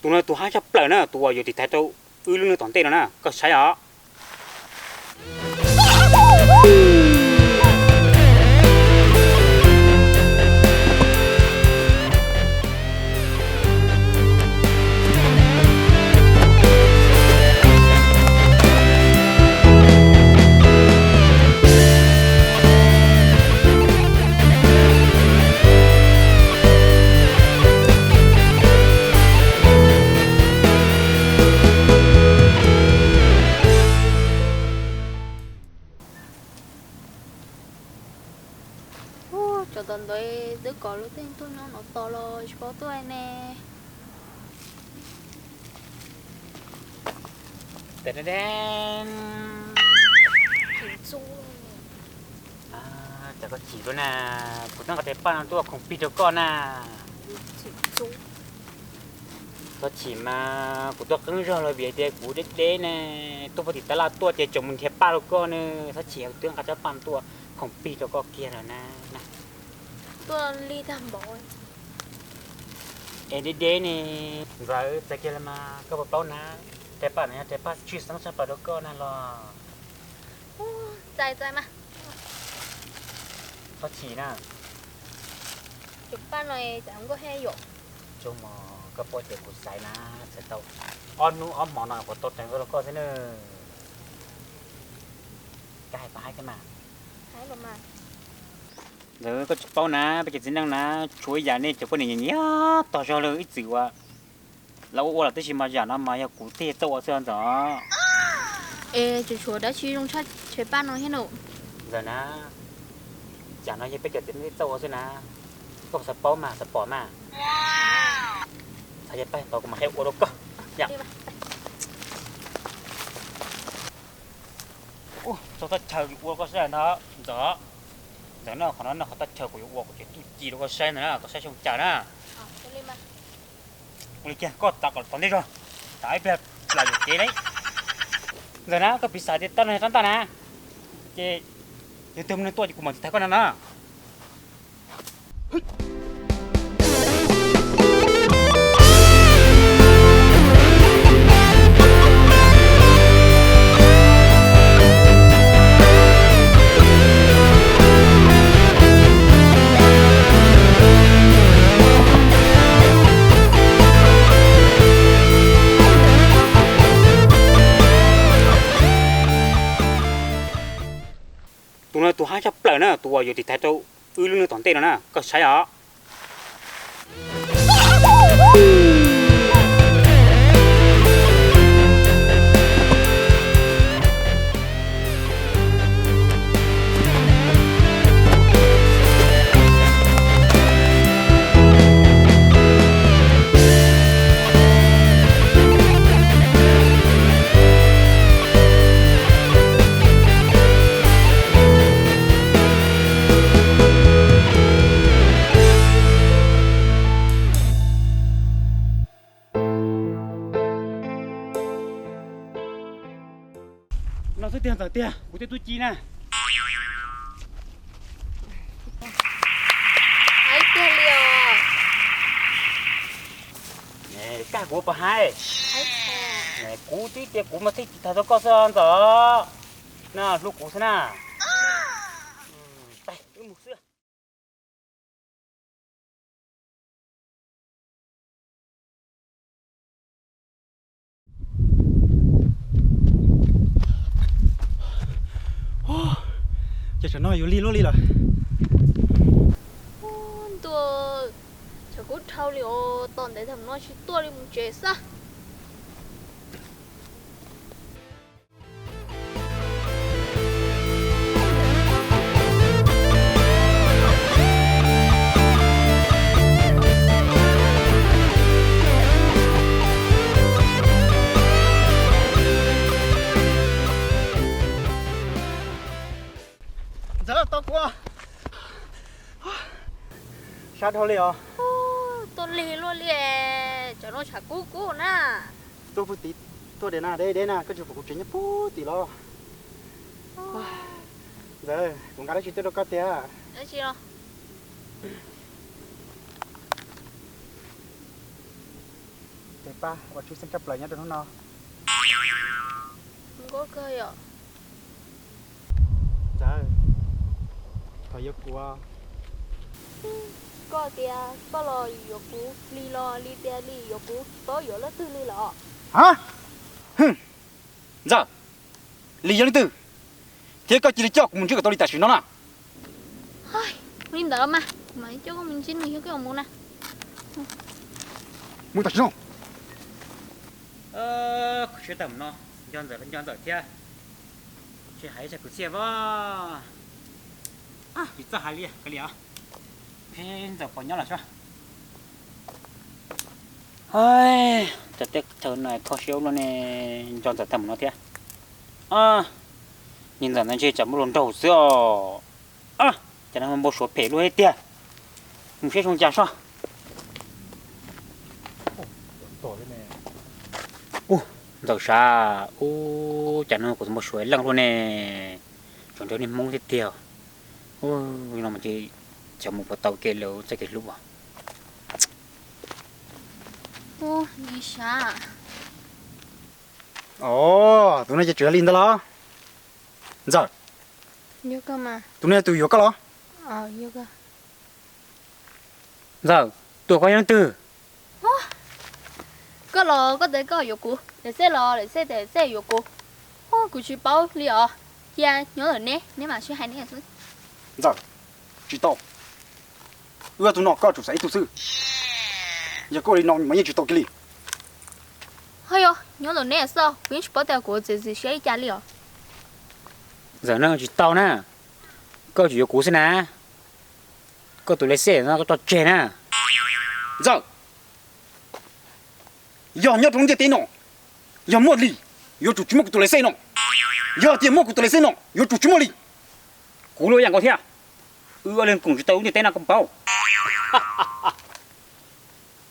Tus no tus hab tshaj plaws na, tus uas yuav tiv thaiv rau wb lub neej tom ntej no na, koj saib os. Ub, cov tom ntawd twb kom lub teej tuaj nyob no tos los tsis paub tuaj ne. Cas koj chim dua na, kuv twb nqa tes paj no tuaj khoom pig rau koj na. Txhob chim mas, kuv tuaj qeeb zog los vim tias kuv deb deb ne, tuaj puag tim tab laj tuaj ces tseem mus nrhiav paj rau koj ne. Txhob chim, kuv twb nqa tsab paj no tuaj khoom pig rau koj kiag lawm na. Tuaj lig tag npaum. Es deb deb ne. Ntxawm, txawm kiag los mas koj puas paub na, tes paj no yog tes paj tshwj xeeb tshaj plaws rau koj na los. Txais txais mas. Txhob chim na. Tus paj no cas nkauj heev yom. Tsuas mog, koj paub tias kuv xaiv na, xaiv tau ob hnub ob hmo no kuv tau tseev rau koj xwb na. Koj hais pab haib thiab mas. Ntawd koj tsis paub na, peb cov txiv neej na, tshuav ib yam nej cov poj niam nyiam nyiam tog zog li ib txwm uas lawv ua ua los tib si mas yam no mas yog kuv thiaj txawj ua xwb Ntxawm. Es tseem tshuav dab tsi zoo tshaj tes paj no thiab no? Ntxawm na, yam no yog peb cov txiv neej txawj ua xwb na, koj xav paub mas xav pom mas. Xav yog pab tau kuv mam qhia ua rau koj. Txog thaj chaw yuav ua koj saib ntag Ntxawm. Ntxawm na, qhov no qhov thaj chaw kuv yuav ua kuv tseem tuaj ci rau koj saib ntag na, koj saib xyoo cas na. Ua li kiag koj txav kom tau ntej zog, txav ib pliag plam yuam kev lauj. Ntxawm na, koj piv xam tias tau no yog rab ntaj na, ces yog tus neeg tuaj ces kuv mam tiv thaiv koj no na. Tus no tus hab tshaj plaws na, tus uas yuav tiv thaiv rau wb lub neej tom ntej no na, koj saib os. No xwb tiag Ntxawm tiag, kuv twb tuaj ci na. Haib tiag li os. Kag kuv puas haib? Kuv twb tias kuv mas thiaj tiv thaiv tau koj xwb Ntxawm. Na hlub kuv xwb na. Wb mus xwb. Ces tsam no yuav lig luaj li lawm. Ntuj, tshav kub dhau li os, tos ntev thaum no tsis tuaj li mus tsev xwb. Ntxawm, tos kuv. Sab dhau li os. Tuaj lig luaj li, tsam no tshav kub kub na. Tuaj puag tim, tuaj deb na, deb deb na, koj tsis pom kuv tsev nyob puag tim los. Ntxawm, kuv nqa dab tsi tuaj rau koj tiag? Dab tsi los? Tus Pab ua tshwj xeeb tshaj plaws nyob rau hnub no. Nkauj kawg yom. Ntxawm, thov yuav kuv. Koj tias koj los yuav kuv, Lis los Lis tias Lis yuav kuv, tsis paub yuav leej twg li lawm. Ha, Ntxawm, Lis yog leej twg, thiab koj cia li coj kuv mus ntsib kom tau Lis tam sim no na. Ua li ntawd los mas, kuv mam coj koj mus ntsib nws yog koj yuav mus na. Mus tam sim no. Kuv siab tawm mus no, nco Ntxawm los nco Ntxawm thiab, tsis hais ib tsam kwv txhiaj as. Tsis txawj hais li, kav liam, Ntxawm puas nyob los saib. Hais, tej thaum no kho siab ua luaj ne, nco Ntxawm tag mus no thiab. Niag Ntxawm ntawd ntshe tsam muaj hluas nraug xwb os. Cas no npau suav phem luaj thiab tiag. Mus saib zoo cas soj. Ub, Ntxawm sav, ub, cas no kuv npau suav leej luaj ne. Tseem nrog niag Hmoob thiab tiag. Ub, no mas ces xyov mus puas tau kev lawv txoj kev hlub as. Ub, Lis sav. Os, tus no ces tseem yog Lis ntag los? Ntxawm, tus no yog tus yuav koj los? Ntxawm, tus koj yog leej twg? Koj los koj tias koj yuav kuv, Lis Xej los Lis Xej tias Lis Xej yuav kuv. Ub, kuv tsis paub li os. Cia nyob ntawm neb, neb mam sib hais neb xwb. Ntxawm, tsis tau. Wb ob tug no koj tsum xav ib tug xwb. Yog koj ua li no mas yeej tsis tau kiag li. Ho yog nyob ntawm neb xwb, kuv yeej tsis paub tias kuv txiav txim siab li cas li os. Ntxawm, no tsis tau na. Koj tsum yuav kuv xwb na. Koj tus Lis Xej no koj tso tseg na. Ntxawm, yog nyob rau lub ntiaj teb no, yog muaj Lis, yuav tsum tsis muaj kuv tus Lis Xej no. Yog tias muaj kuv tus Lis Xej no, yuav tsum tsis muaj Lis. Kuv los ib yam nkaus thiab. Wb ob leeg koom tsis tau lub ntiaj teb no koj puas paub?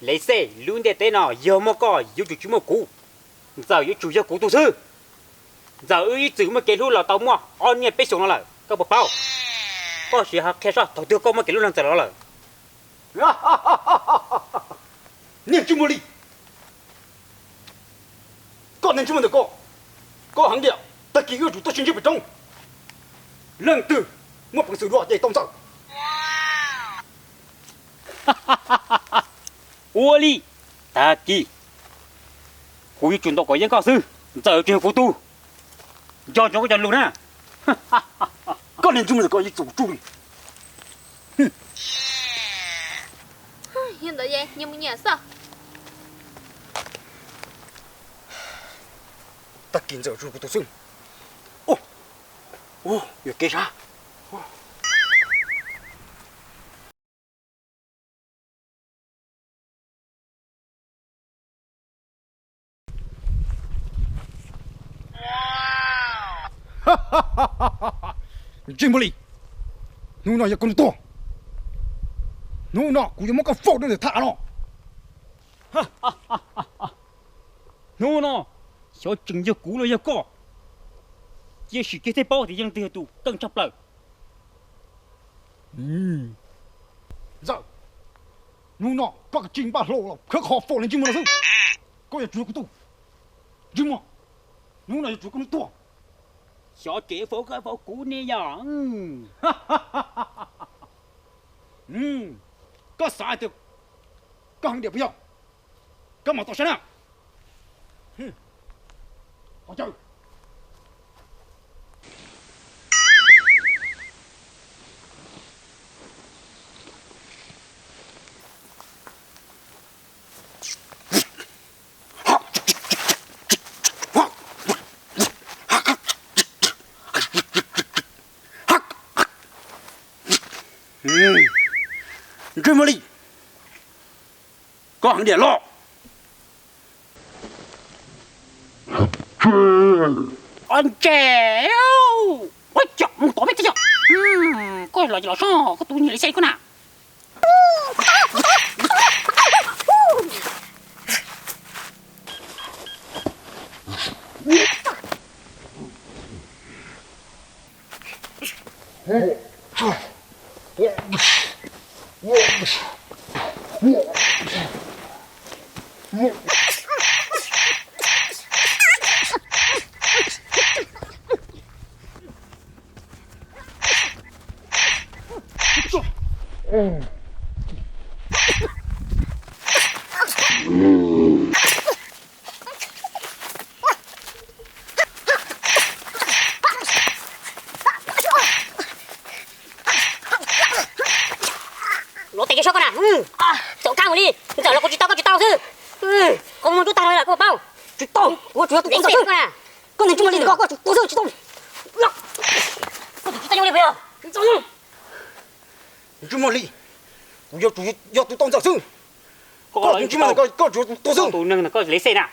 Lis Xej, lub ntiaj teb no yog muaj koj yuav tsum tsis muaj kuv. Ntxawm yuav tsum yog kuv tus xwb. Ntxawm wb ib txwm muaj kev hlub los tau muaj ob niaj peb xyoos no lawm, koj puas paub? Koj sim ho qhia soj thaum twg koj muaj kev hlub nrog Ntxawm los lawm. Niag ntsej muag Lis, koj niag ntsej muag ntawm koj, koj heev tiag. Tag kis wb yuav tsum tuaj sib ntsib pem roob, leej twg muaj peev xwm dua ces tau Ntxawm. Ua li, tag kis kuv yuav tsum ntaus kom yeej koj xwb, Ntxawm tsis yog kuv tug. Nco ntsoov koj cov lus na. Koj niag ntsej muag ntawm koj yeej txaus tsuj li. Yog ntawd ces nyias mus nyias xwb. Tag kis Ntxawm tsis yog kuv tus xwb. Ua, yuam kev sav. Ntsej muag Lis, hnub no yog koj hnub tuag. Hnub no kuv yuav muab koj faus rau ntawm thaj av no. Hnub no xyov tseem yog kuv los yog koj, cia sim kiag thiaj paub tias yog leej twg yog tus keej tshaj plaws. Ntxawm, hnub no pab koj tsis npaj hlau los khawb qhov faus niag ntsej muag no xwb. Koj yuav tsum yog kuv tug. Ntsej muag, hnub no yuav tsum koj hnub tuag. Xyov tseem faus koj faus kuv ne yom. Koj xav hais tias koj heev diam puas yog? Koj mam tau saib na. Ntsej muag Lis, koj heev diam los? Ntse, ua cas mus tod peb teb yog? Koj los los soj koj tus niag Lis Xej koj na. Kuv tsuas yog tus tau ntxawg xwb. Koj niag Ntsij Muaj Lis, koj tsuas tuag xwb tsis tau. Ntsij Muaj Lis, kuv yuav tsum yog tus tau ntxawg xwb. Koj tus Ntsij Muaj Lis, koj tsuas yog tus tuag xwb. Tus neeg no koj lev xej na.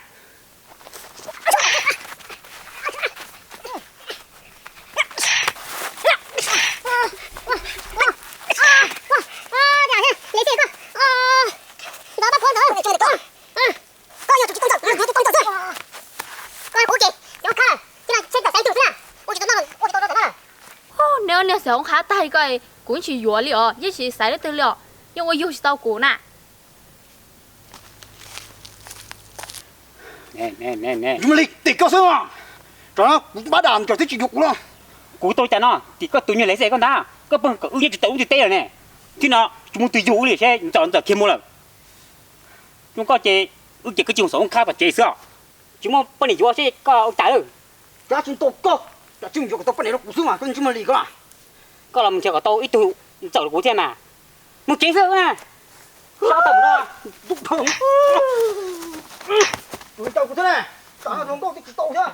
Neb niag xav hoob qab tag li ko, kuv tsis yuav li os, yeej tsis xaiv leej twg li os, yeej ua yug tsis tau kuv na. Ntsij Muaj Lis, tim koj xwb os. Tsam no kuv pab dam ntawd twb tsis yuav kuv los. Kuv tau cas no, tim koj tus nyuag lev xej koj ntag, koj pheej kom wb nyob tsis tau lub ntiaj teb lawm ne. Txij no tsis muaj twg yug wb li seb ntxawm ntxawm kiag mus lawm. Zoo koj ces wb ces koj cia xav hoob qab tom tsev xwb os. Tsis muaj poj niam yuav seb koj ua cas. Koj tsis ntaus koj, koj tsis mus yuav kom tau poj niam rau kuv xwb mas koj Ntsij Muaj Lis koj. Koj los mus nrhiav kom tau ib tug ntxawm rau kuv thiab mas. Mus tsev xwb na. Sab tawm no. Tus caum kuv thiab na. Tam no zoo nkauj twb tsis tau thiab.